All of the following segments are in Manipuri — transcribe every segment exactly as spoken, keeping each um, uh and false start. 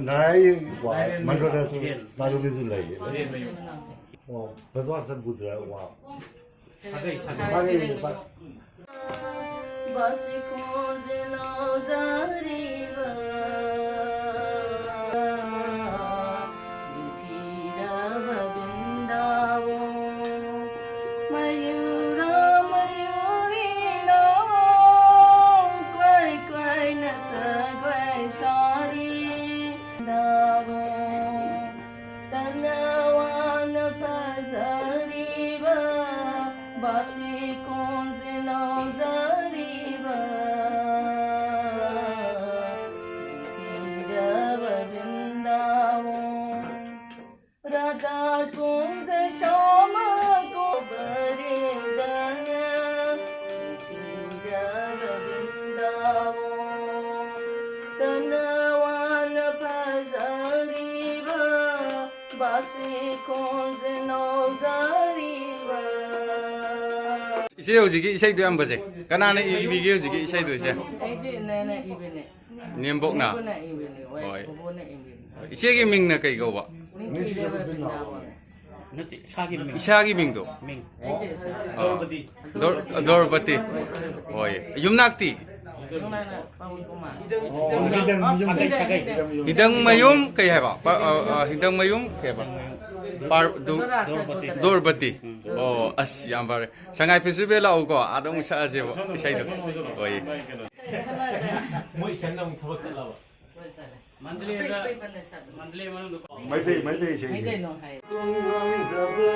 ꯉꯔꯥꯏ ꯋꯥ ꯃꯟꯗ꯭ꯔꯣꯗꯁꯨ ꯁꯅꯥꯇꯣꯝꯕꯤꯁꯨ ꯂꯩ꯫ ꯋꯥ ꯕꯖꯥꯔ ꯆꯠꯄꯗ ꯋꯥ ꯁꯥꯒꯩ, ꯁꯥꯒꯩ꯫ ꯁꯥꯒꯩ, ꯁꯥꯒꯩ꯫ ꯕꯥꯁꯤ ꯈꯣꯟꯖꯦꯜ ꯅꯧꯖꯔꯤꯕ ꯅꯤꯡꯊꯤꯔꯕ ꯕ꯭ꯔꯤꯟꯗꯥꯕꯣꯟ꯫ ꯃꯌꯨꯔ ꯃꯌꯨꯔꯤꯅ ꯀ꯭ꯋꯥꯏ ꯀ꯭ꯋꯥꯏꯅ ꯁꯒ꯭ꯋꯥꯏ ꯁꯥꯔꯤ ꯕ꯭ꯔꯤꯟꯗꯥꯕꯣꯟ꯫ ꯇꯅꯋꯥꯅ ꯐꯖꯔꯤꯕ ꯕꯥꯁꯤ ꯈꯣꯟꯖꯦꯜ ꯅꯧꯖꯔꯤꯕ ꯅꯤꯡꯊꯤꯔꯕ ꯕ꯭ꯔꯤꯟꯗꯥꯕꯣꯟ꯫ ꯔꯥꯙꯥ ꯀꯨꯟꯖ ꯁ꯭ꯌꯥꯃ ꯀꯨꯟꯖ ꯕ꯭ꯔꯤꯟꯗꯥꯕꯣꯟ꯫ ꯇꯅꯋꯥꯅ ꯐꯖꯔꯤꯕ ꯕꯥꯁꯤ ꯈꯣꯟꯖꯦꯜ ꯅꯧꯖꯔꯤꯕ꯫ ꯏꯆꯦ ꯍꯧꯖꯤꯛꯀꯤ ꯏꯁꯩꯗꯣ ꯌꯥꯝ ꯐꯖꯩ꯫ ꯀꯅꯥꯅ ꯏꯕꯤꯒꯦ ꯍꯧꯖꯤꯛꯀꯤ ꯏꯁꯩꯗꯣ, ꯏꯆꯦ? ꯑꯩꯁꯦ ꯏꯅꯦꯅ ꯏꯕꯅꯦ꯫ ꯅꯦꯝꯕꯣꯛꯅ? ꯅꯦꯝꯕꯣꯛꯅ ꯏꯕꯅꯦ, ꯍꯣꯏ, ꯍꯣꯏ꯫ ꯕꯣꯕꯣꯅ ꯏꯕꯅꯦ꯫ ꯏꯆꯦꯒꯤ ꯃꯤꯡꯅ ꯀꯩ ꯀꯧꯕ? ꯅꯤꯡꯊꯤꯔꯕ ꯕ꯭ꯔꯤꯟꯗꯥꯕꯣꯟ꯫ ꯅꯠꯇꯦ, ꯏꯁꯥꯒꯤ ꯃꯤꯡ꯫ ꯏꯁꯥꯒꯤ ꯃꯤꯡꯗꯣ? ꯃꯤꯡ꯫ ꯑꯩꯁꯦ ꯏꯁꯥ꯫ ꯑꯣ꯫ ꯗꯣꯔ-, ꯗꯣꯔꯕꯇꯤ꯫ ꯍꯣꯏ꯫ ꯌꯨꯝꯅꯥꯛꯇꯤ? ꯌꯨꯝꯅꯥꯛꯅ ꯄꯥꯎꯜ ꯀꯨꯃꯥꯔ꯫ ꯑꯣ, ꯍꯤꯗꯪ, ꯍꯤꯗꯪ, ꯁꯥꯒꯩ, ꯁꯥꯒꯩ꯫ ꯍꯤꯗꯪ ꯃꯌꯨꯝ ꯀꯩ ꯍꯥꯏꯕ? ꯄ-, ꯑ, ꯑ, ꯍꯤꯗꯪ ꯃꯌꯨꯝ ꯀꯩ ꯍꯥꯏꯕ? ꯄꯥꯔ-, ꯗꯨ-, ꯗꯣꯔꯥ ꯁꯒꯣꯗꯔ꯫ ꯗꯣꯔꯕꯇꯤ꯫ ꯎꯝ꯫ ꯑꯣ, ꯑꯁ, ꯌꯥꯝ ꯐꯔꯦ꯫ ꯁꯉꯥꯏ ꯐꯦꯁꯇꯤꯚꯦꯜ ꯂꯥꯛꯎꯀꯣ, ꯑꯥꯗ ꯑꯃꯨꯛ ꯁꯛꯑꯁꯦꯕ ꯏꯁꯩꯗꯣ꯫ ꯍꯣꯏ꯫ ꯃꯣꯏ ꯏꯆꯟꯅ ꯑꯃꯨꯛ ꯊꯕꯛ ꯆꯠꯂꯕ? ꯃꯟꯗꯂꯦꯗ, ꯃꯟꯗꯂꯦ ꯃꯅꯨꯡꯗ ꯀꯣ꯫ ꯃꯩꯇꯩ, ꯃꯩꯇꯩ ꯏꯁꯩꯅꯤ꯫ ꯃꯩꯇꯩ ꯅꯣꯡ ꯍꯥꯏ꯫ ꯉꯝꯖꯕ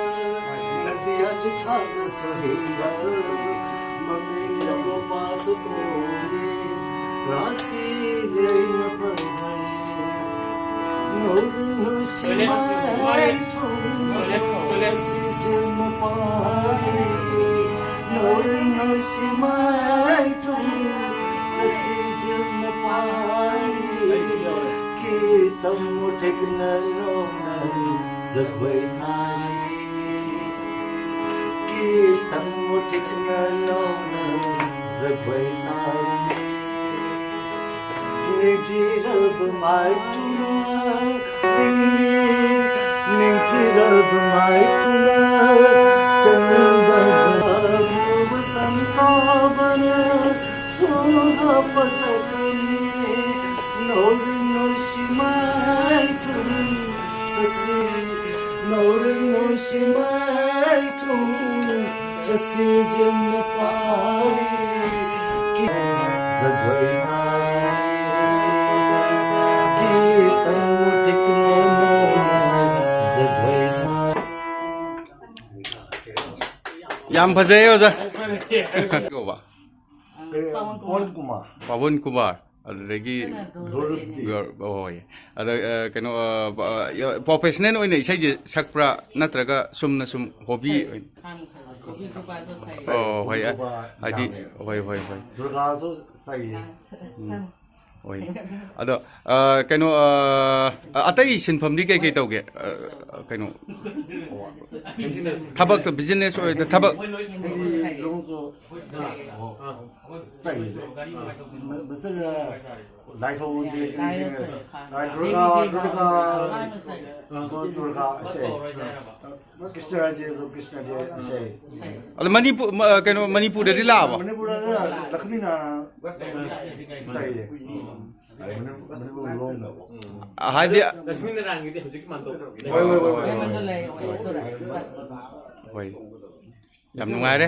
ꯅꯗꯤꯌꯥ ꯆꯤꯊꯥꯖ ꯁꯣꯍꯤꯕ ꯃꯃꯤꯡ ꯂꯧꯕ ꯄꯥꯁꯨ ꯀꯣꯅꯤ ꯔꯥꯁꯤ ꯂꯩꯅ ꯐꯖꯩ꯫ ꯅꯧꯔꯤꯅ ꯁꯤꯃꯥꯏ ꯊꯨꯝ ꯁꯤꯖꯤꯟ ꯄꯥꯔꯤ ꯅꯧꯔꯤꯅ ꯁꯤꯃꯥꯏ ꯊꯨꯝ ꯁꯤꯖꯤꯟ ꯄꯥꯔꯤ ꯀꯤꯇꯝ ꯃꯨꯊꯛꯅ ꯅꯣꯡꯅ ꯖꯒꯣꯏ ꯁꯥꯔꯤ ꯀꯤꯇꯝ ꯃꯨꯊꯛꯅ ꯅꯣꯡꯅ ꯖꯒꯣꯏ ꯁꯥꯔꯤ ꯅꯤꯡꯊꯤꯔꯕ ꯃꯥꯏꯊꯨꯅ ꯆꯤꯔꯕ ꯃꯥꯏꯊꯨꯅ ꯆꯪꯗꯕ ꯁꯟꯇꯥꯕꯅ ꯁꯨꯍ ꯄꯁꯛꯅꯤ ꯅꯧꯔꯤꯅꯣ ꯁꯤꯃꯥꯏꯊꯨꯝ ꯁꯁꯤ ꯅꯧꯔꯤꯅꯣ ꯁꯤꯃꯥꯏꯊꯨꯝ ꯁꯁꯤ ꯖꯤꯝ ꯄꯥꯔꯤ ꯖꯒꯣꯏ ꯁꯥꯔꯤ ꯒꯤꯇꯪ ꯃꯨꯇꯤꯛ ꯃꯣꯃꯣ ꯖꯒꯣꯏ ꯁꯥꯔꯤ꯫ ꯌꯥꯝ ꯐꯖꯩ ꯑꯣꯖꯥ꯫ ꯀꯧꯕ? ꯄꯋꯟ ꯀꯨꯃꯥꯔ꯫ ꯄꯋꯟ ꯀꯨꯃꯥꯔ꯫ ꯑꯗꯨꯗꯒꯤ ꯗꯣꯂꯨꯞꯇꯤ꯫ ꯍꯣꯏ꯫ ꯑꯗ ꯑ, ꯀꯩꯅꯣ ꯑ, ꯄ꯭ꯔꯣꯐꯦꯁꯅꯦꯜ ꯑꯣꯏꯅ ꯏꯁꯩꯁꯦ ꯁꯛꯄ꯭ꯔꯥ, ꯅꯠꯇ꯭ꯔꯒ ꯆꯨꯝꯅ ꯁꯨꯝ ꯍꯣꯕꯤ ꯑꯣꯏꯅ? ꯑꯣ, ꯍꯣꯏ꯫ ꯍꯥꯏꯗꯤ, ꯍꯣꯏ, ꯍꯣꯏ, ꯍꯣꯏ꯫ ꯗꯨꯔꯒꯥꯁꯨ ꯁꯛꯏ꯫ ꯎꯝ꯫ ꯍꯣꯏ꯫ ꯑꯗꯣ ꯑ, ꯀꯩꯅꯣ ꯑ, ꯑꯇꯩ ꯁꯤꯟꯐꯝꯗꯤ ꯀꯩ ꯀꯩ ꯇꯧꯒꯦ? ꯑ, ꯀꯩꯅꯣ, ꯊꯕꯛꯇꯣ, ꯕꯤꯖꯤꯅꯦꯁ ꯑꯣꯏꯗ ꯊꯕꯛ꯫ ꯁꯛꯏ꯫ ꯃ-, ꯃꯁꯤꯒ ꯂꯥꯏ ꯊꯣꯡꯁꯦ, ꯂꯥꯏ ꯊꯣꯡ꯫ ꯗꯨꯔꯒꯥ, ꯗꯨꯔꯒꯥ, ꯗꯨꯔꯒꯥ ꯏꯁꯩ꯫ ꯀ꯭ꯔꯤꯁꯅ ꯖꯦ, ꯀ꯭ꯔꯤꯁꯅ ꯖꯦ ꯏꯁꯩ꯫ ꯑꯗꯣ ꯃꯅꯤꯄꯨꯔ, ꯃ-, ꯀꯩꯅꯣ, ꯃꯅꯤꯄꯨꯔꯗꯗꯤ ꯂꯥꯛꯑꯕꯣ? ꯃꯅꯤꯄꯨꯔꯗ ꯂꯛꯁꯃꯤ ꯅꯥꯔꯥꯌꯟ ꯏꯁꯩ꯫ ꯃꯅꯤꯄꯨꯔ, ꯃꯅꯤꯄꯨꯔ ꯂꯣꯝꯗ꯫ ꯍꯥꯏꯗꯤ, ꯂꯛꯁꯃꯤ ꯅꯥꯔꯥꯌꯟꯒꯤꯗꯤ ꯍꯧꯖꯤꯛꯀꯤ ꯃꯥꯟꯗꯣꯛꯈ꯭ꯔꯕꯅꯦ꯫ ꯍꯣꯏ, ꯍꯣꯏ, ꯍꯣꯏ, ꯍꯣꯏ꯫ ꯍꯣꯏ꯫ ꯌꯥꯝ ꯅꯨꯡꯉꯥꯏꯔꯦ꯫